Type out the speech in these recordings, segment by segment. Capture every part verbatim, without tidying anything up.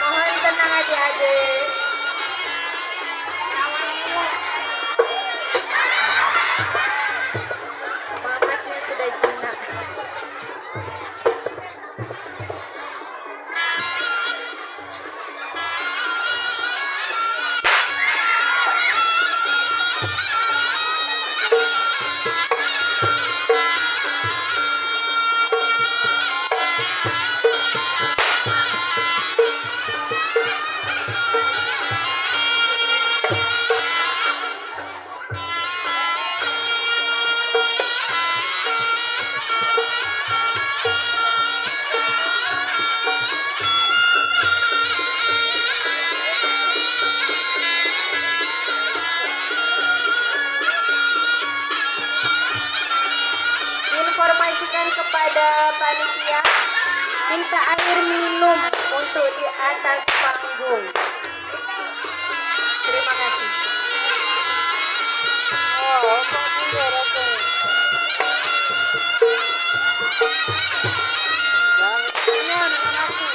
Mohon tenang adik-adik. Mamasnya sudah jinak. Informasikan kepada panitia, minta air minum untuk di atas panggung. Terima kasih. Oh, ombak juga rasanya. Jangan punya dengan aku.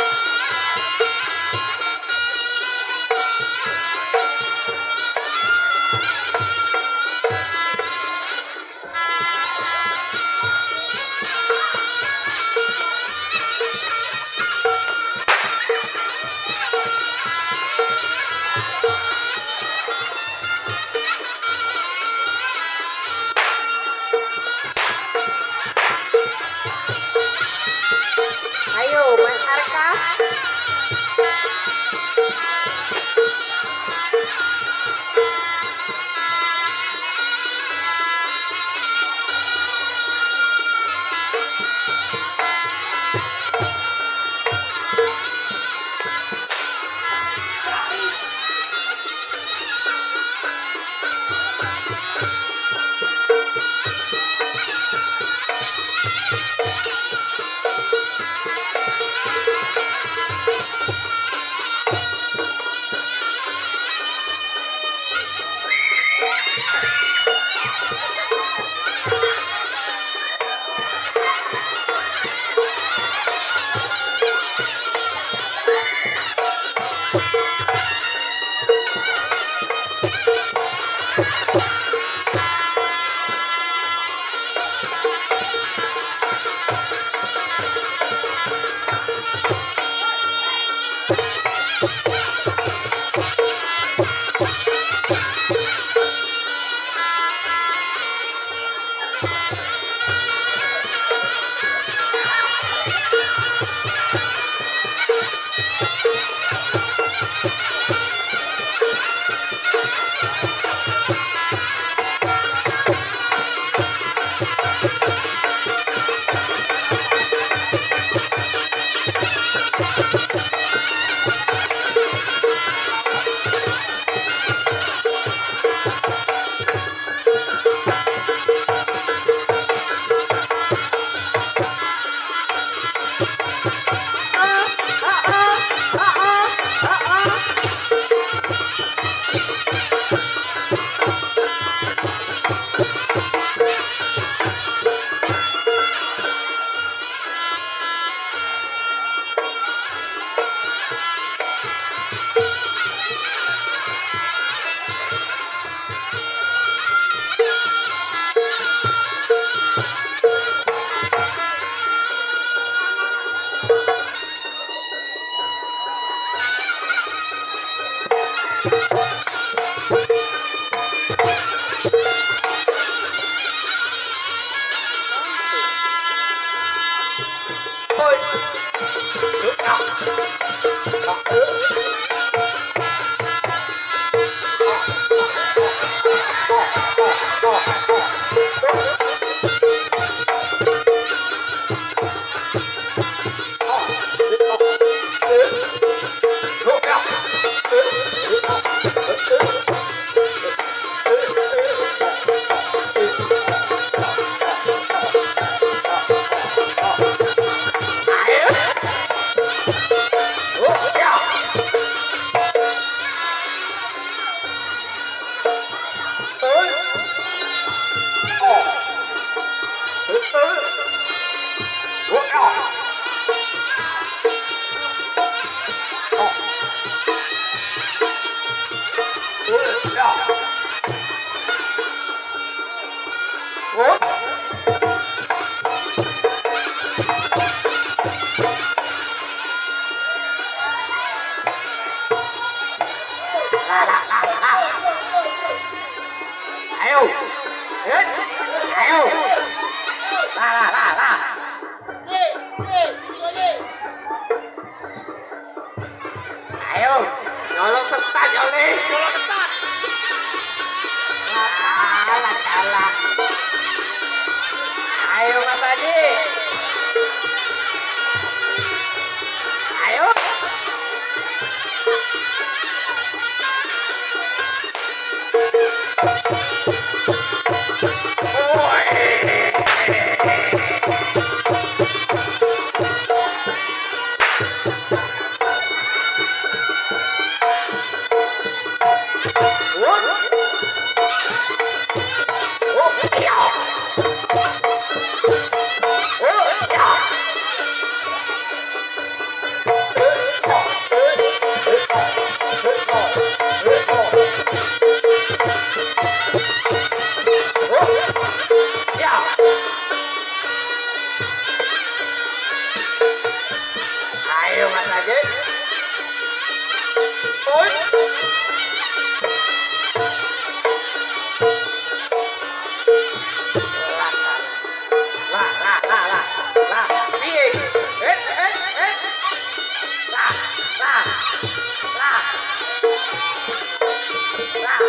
Ayo. Eh, ayo. Lah, lah, lah, lah. Ayo, nyolong ketat, nyolong. Nyolong ketat. Alah, kalah. Ayo, Mas Haji. Ayo. Ayo, Mas Ajik. Oi. Lah, lah, lah, lah, lah. Piye? Eh, eh, eh. Lah, lah, lah. Lah.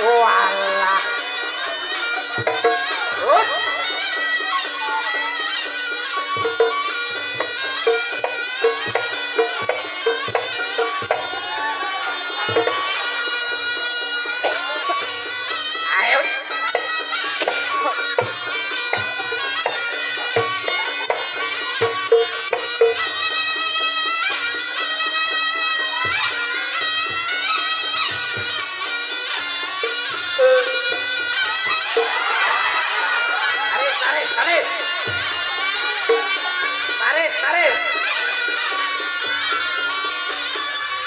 Walah. Hop. Ayo. Tarik, tarik, tarik. Tarik, tarik.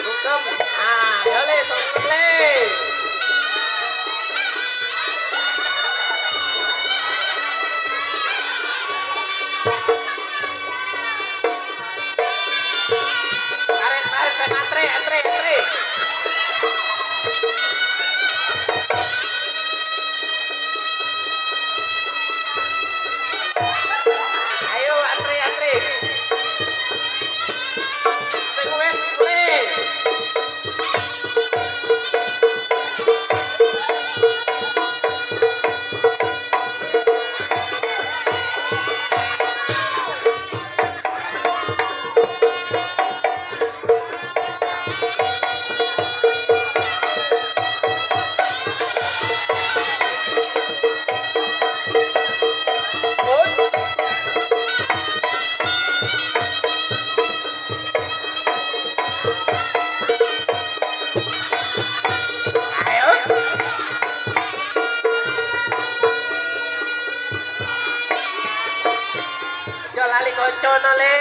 Bukem. Ah, yo le, songkok le. Tarik, tarik, tarik, antre, antre, antre. Ayo, antre, antre. Sing wes, mulai. Jo lali konco no le.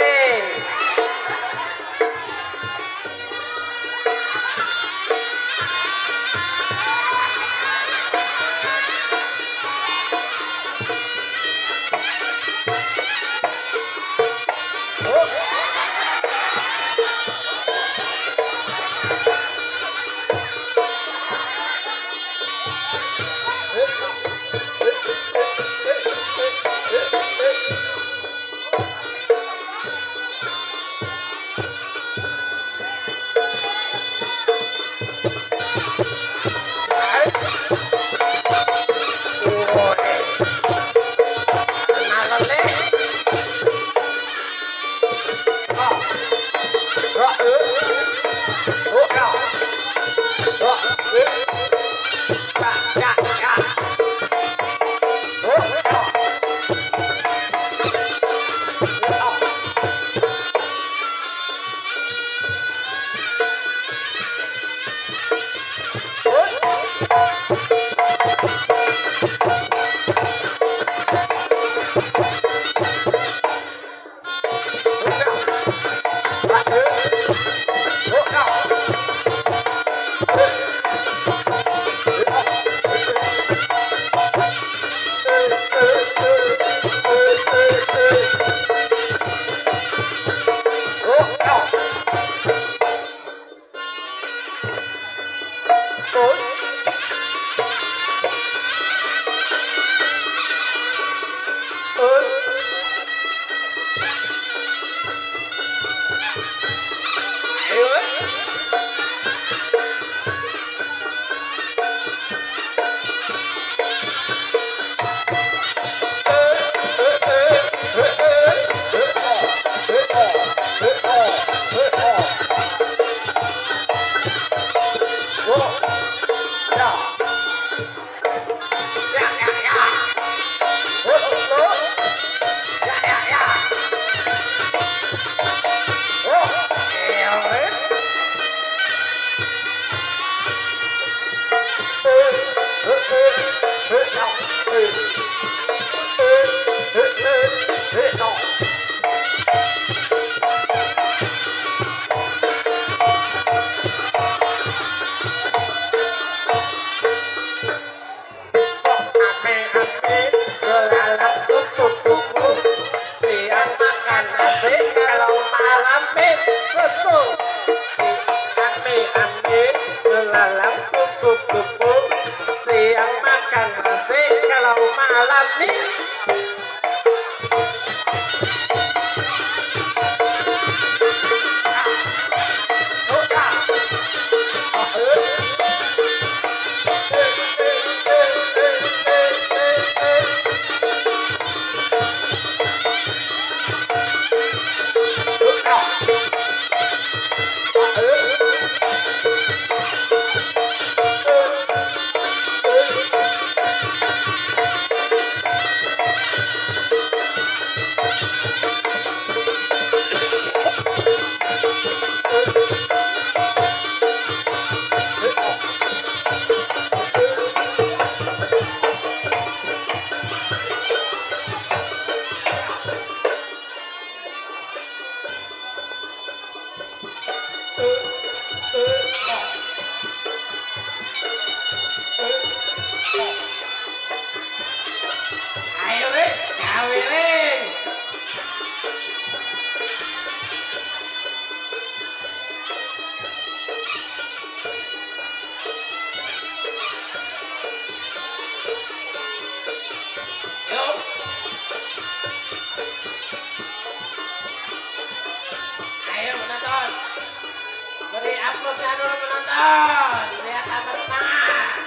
Dulu penonton, biar tambah semangat.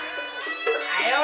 Ayo.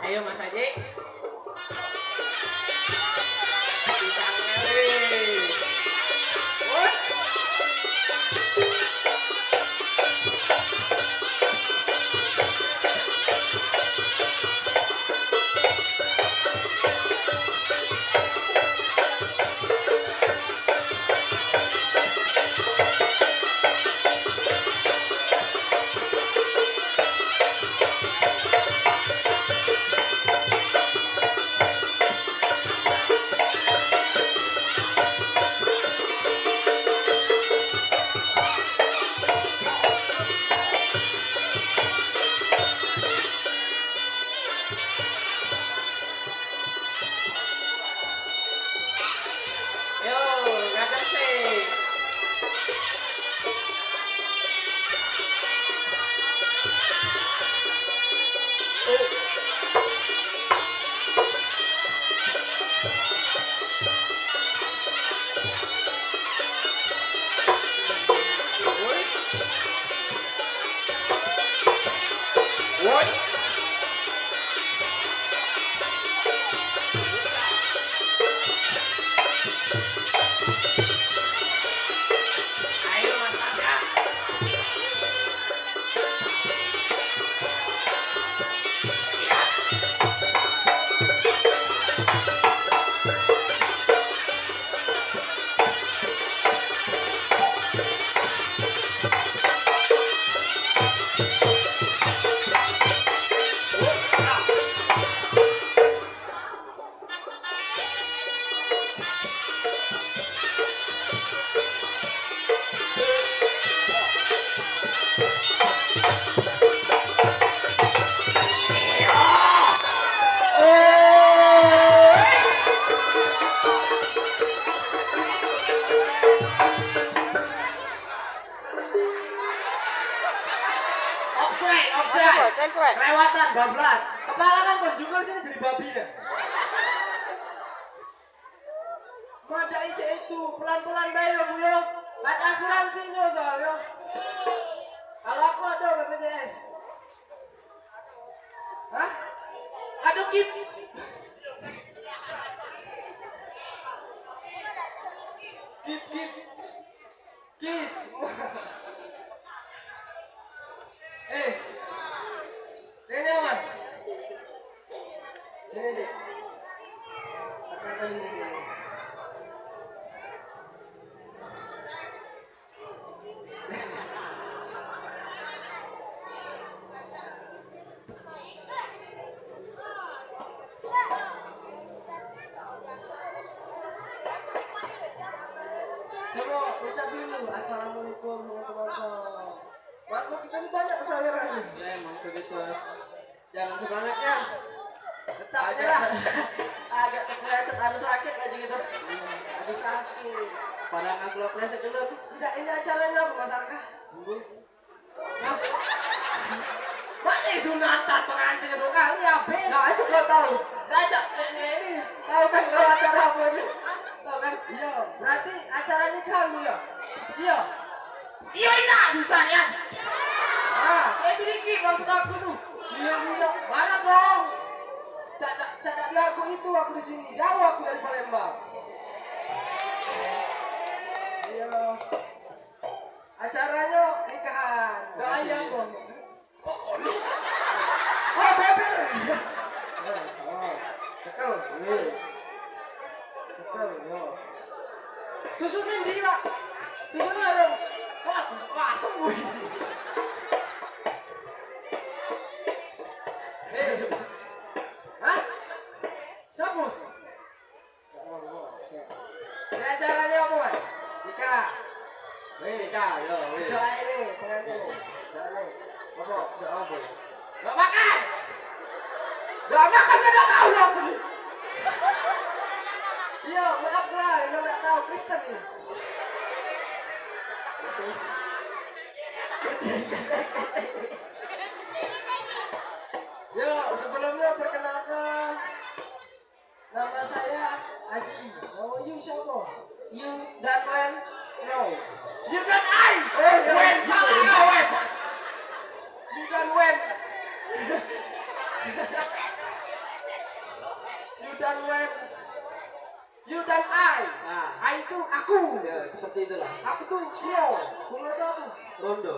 Ayo, Mas Haji. Yo, ngajar sih. Woi. Offside, offside. Kelewatan, bablas. Kepala kan kau juga sini jadi babi ya. Kau ada icek itu, pelan-pelan bae lo, Bu, yo. Nggak ada asuransinya soalnya. Kalau aku ada B P J S. Hah? Aduh, Kip. Kip, Kip. Kis. Eh. Ini, Mas. Ini sih. Tekan ini sini. Coba ucap dulu, "Assalamualaikum" sama penonton. Warkop kita ini banyak saweran. Ya, emang begitu. Jangan semangat ya. Tetap agak, agak terpeleset, anu sakit aja gitu. Aduh, sakit. Padahal aku lo pleset dulu. Udah, ini acaranya apa, Mas Arka? Tunggu. Hah? Mana sunatan pengantin dua kali habis? Nah, itu kau tahu. Dah, cak, ini, ini. Tahu kan kalau acara apa ini? Tahu kan? Iya, berarti acara nikah lu ya? Iya. Iya, enak susah ya. Ah, itu dikit maksud aku tuh. Iya, iya. Marah dong. Cak dak diaku itu aku di sini. Jauh aku dari Palembang. Iya. Acaranyo nikahan. Doa iya, Bang. Kok kono? Oh, beber. Oh, betul. Betul, yo. Susunin dia. Susunin ada. Wah, langsung gue. Eh. Hah? Siapa? Ini acaranya apa, Mas? Nikah. Weh, nikah, yo, weh. Nikah ae, weh, pengantin. Nikah ae. Apa? Nikah apa? Gak makan. Gak makan, gak tahu aku. Iya, maaf lah, ini gak tahu Kristen nih. Yo, sebelumnya perkenalkan, nama saya Aji. Nama you siapa? You dan Wen? No. You dan I. Oh, iya, Wen, gitu. Pala kau, Wen. You dan Wen. You dan Wen. You dan I. Nah. I itu aku. Ya, seperti itulah. Aku tuh Kulo. Kulo itu aku. Rondo.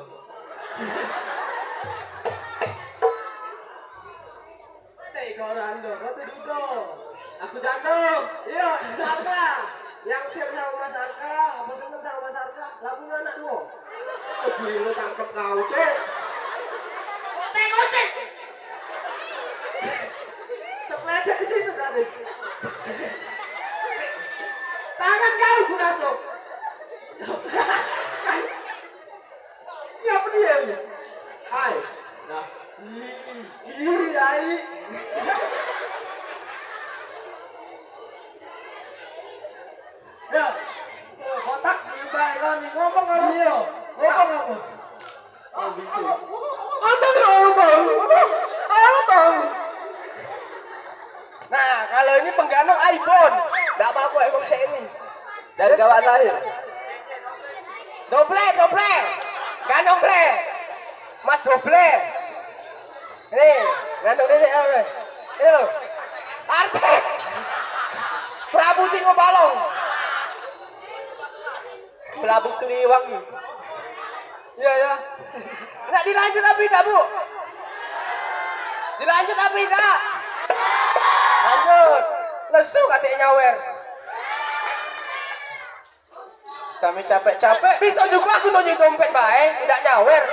Ade kau Rando, kau tuh Dudo. Aku Jando. Iya, Arka. Yang sir sama Mas Arka, apa seneng sama Mas Arka, lagunya anak duo. Oh, gila tangkep kau, Cok. Kotek, kotek. Terpeleset di situ tadi. Tangan kau guna, Sok. Ini apa dia ini? Hai. Nah. Ih, ih, ai. Ya. Kotak diubah kau ni. Ngomong apa? Iya. Ngomong apa? Oh, bisa. Ada yang ngomong. Apa? Nah, kalau ini pengganong iPhone. Ndak apa-apa, emang cek ini. Dari kawan lain. Doble, doble. Ganong, ble. Mas doble. Nih, ganong dia, eh. Ini loh. Artek. Prabu Jin Balong. Prabu Kliwang. Iya, ya. Nak dilanjut apa tidak, Bu? Dilanjut apa tidak? Lanjut. Lesu katanya nyawer. Kami capek-capek. Bisa juga aku tunjuk dompet bae, tidak nyawer.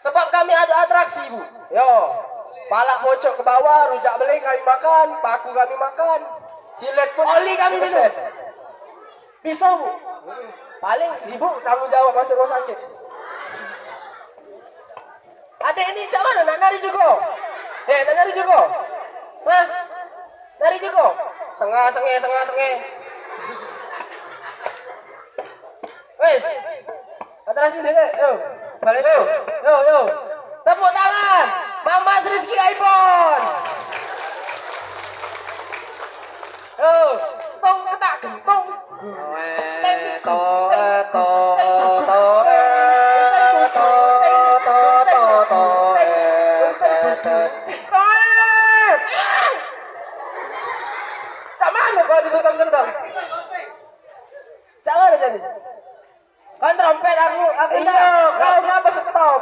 Sebab kami ada atraksi, Bu. Yo. Palak pocok ke bawah, rujak beling kami makan, paku kami makan. Cilet pun oli kami minum. Bisa, Bu. Paling ibu tanggung jawab masuk rumah sakit. Adek ni cak mano nak nari jugo? Eh, nak nari jugo? Hah? Nari jugo? Sengah sengeh, sengah sengeh. Wes. Atas sini deh. Yo. Balik yo. Yo, yo. Tepuk tangan. Mamas Rizky iPhone. Yo. Tong ketak gentong. Cak mano kau di tukang gendang? Cak mano jadi? Kan trompet aku, aku gendang. Iya, kau ngapa stop?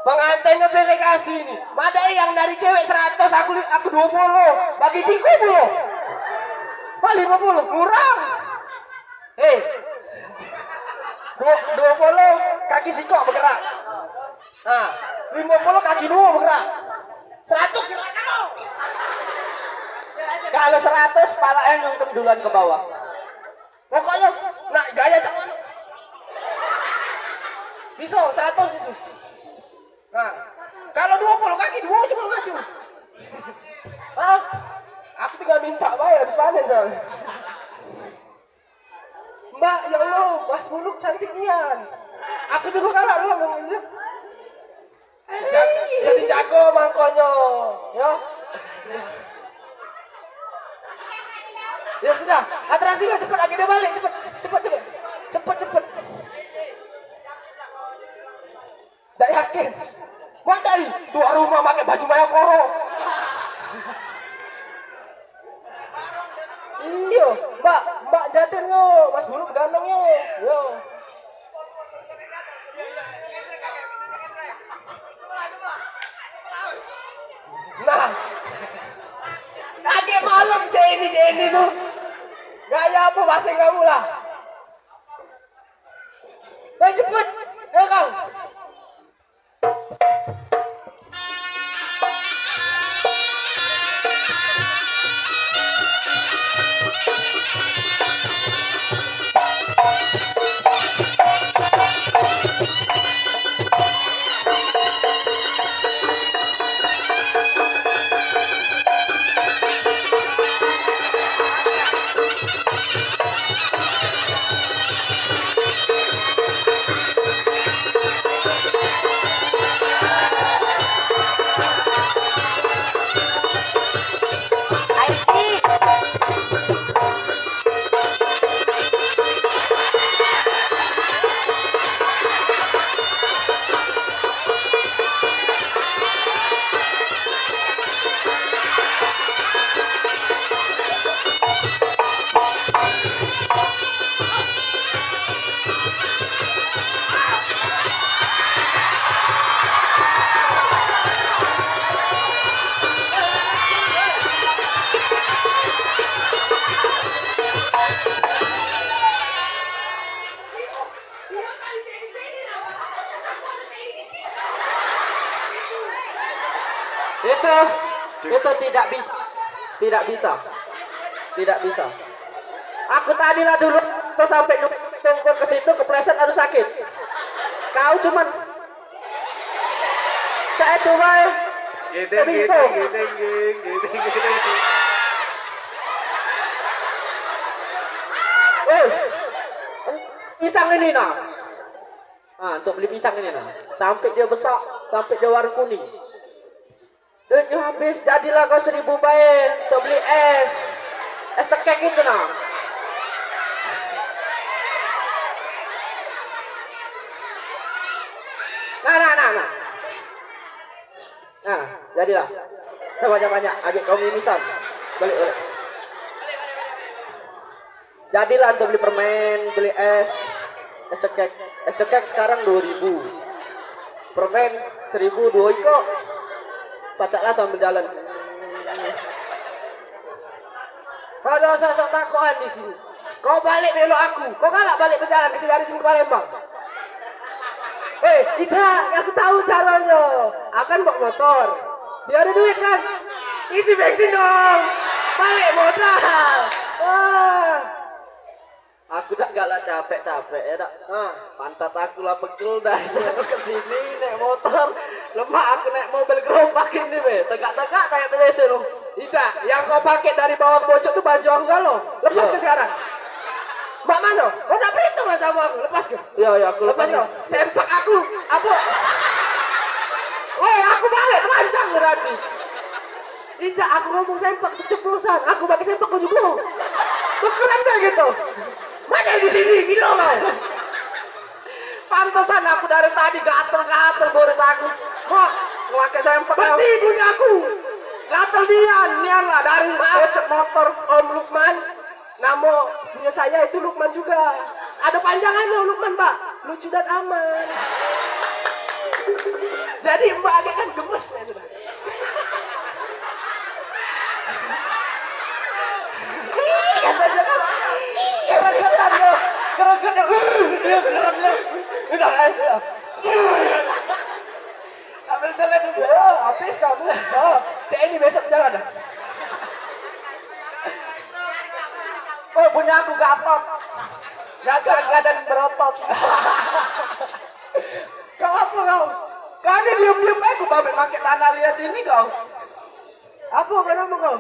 Pengantin delegasi ni, madai yang dari cewek seratus, aku li- aku dua puluh, bagi tiga puluh. Wah, lima puluh kurang. Hei. Dua, dua puluh kaki sikok bergerak. Nah, lima puluh kaki dua bergerak. Seratus gerak kamu. Kalau seratus, pala yang nyungkem duluan ke bawah. Pokoknya, nak gaya cak mana? Bisa seratus itu. Nah, kalau dua puluh kaki dua cuma maju. Hah? Aku tinggal minta bayar habis panen soalnya. Mbak, ya Allah, Mas Buluk cantik nian. Aku juga kalah loh ngomong gitu. Jadi jago mangkonyo, ya. Ya sudah, atraksi lah cepet lagi dia balik, cepet, cepet, cepet, cepet, cepet. Dak yakin. Madai, tuan rumah pakai baju maya koro. Iyo, Mbak, Mbak jaten yo, Mas Buluk gandong yo. Yo. Nah. Agek malam cek ini, cek ini tuh. Gaya apa bahasa kamu lah? Baik cepet. Ayo kau. Itu, itu tidak bisa. Tidak bisa. Tidak bisa. Aku tadi lah dulu tuh sampai nu- tungkul ke situ kepleset harus sakit. Kau cuman cak itu bae. Giding, tak bisa. Giding, giding, giding, giding. Eh, pisang ini nah. Ah, untuk beli pisang ini nah. Sampai dia besar, sampai dia warna kuning. Duitnyo habis, jadilah kau seribu bae untuk beli es. Es cekek itu nah. Nah, nah, nah, nah. Nah, jadilah. Banyak-banyak, ajak kau mimisan. Balik, balik. Jadilah untuk beli permen, beli es, es cekek. Es cekek sekarang dua ribu. Permen seribu dua iko. Pacaklah sambil jalan. Kau dak usah sok takokan di sini. Kau balik belok aku. Kau galak balik bejalan ke sini dari sini ke Palembang. Eh, Ida, aku tahu caranya. Aku kan bawa motor. Dia ada duit kan? Isi bensin dong. Balik modal. Wah. Aku dak galak capek-capek ya dak. Ah. Pantat aku lah pegel dah sana ke sini naik motor. Lemak aku naik mobil gerobak ini be. Tegak-tegak kayak P D C lu. Ida, yang kau pakai dari bawah bocok tuh baju aku galo. Lepas ke sekarang. Mak mano? Kau tak perhitung lah sama aku. Lepas ke? Iya, iya, aku lepas. Lepas kau. Sempak aku. Apa? Woi, aku balik telanjang berarti. Indak, aku ngomong sempak keceplosan. Aku pakai sempak baju kau. Bekeran dah gitu. Mana di sini? Gila kau. Pantesan aku dari tadi gatel-gatel borit aku. Wah, ngelakai sempak. Bersih punyaku. Gatel nian, nian lah dari Maaf. Becek motor. Om Lukman, nama punya saya itu Lukman juga. Ada panjangannya Lukman, Pak. Lucu dan aman. Jadi Mbak agak kan gemes ya sudah. Ih, kata dia kan. Ih, keregetan dia. Keregetan. Uh, dia gerem dia. Udah, eh, udah. Ambil jalan itu. Ya, habis kamu. Oh, cek ini besok jalan dah. Oh, punya aku gatot. Gagah dan berotot. Kau apa kau? Kau ni diem-diem aja, aku babek pakai tanah liat ini kau. Apa kau nama kau?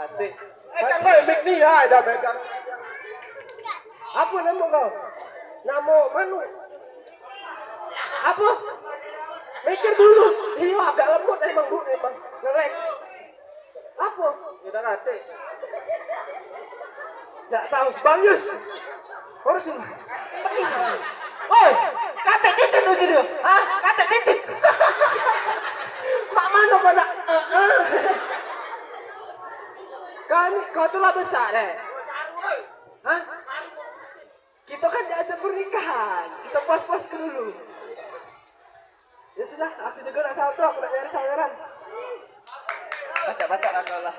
Atik. Eh, kan kau mik ni, hai, dah megang. Apa nama kau? Nama manuk. Apa? Mikir dulu. Iya, agak lembut emang, Bu, emang. Ngelek. Apa? Kita kate. Nggak tahu. Bang Yus. Urus ini. Woi, kate titit tuh jadi. Hah? Kate titit. Mak mana kau nak? Eh, eh. Kau ni, kau tu lah besar, eh. Hah? Kita kan diajak pernikahan. Kita puas-puas ke dulu. Ya sudah, aku juga nak salto, aku nak nyari saweran. Pacak-pacak lah kau lah.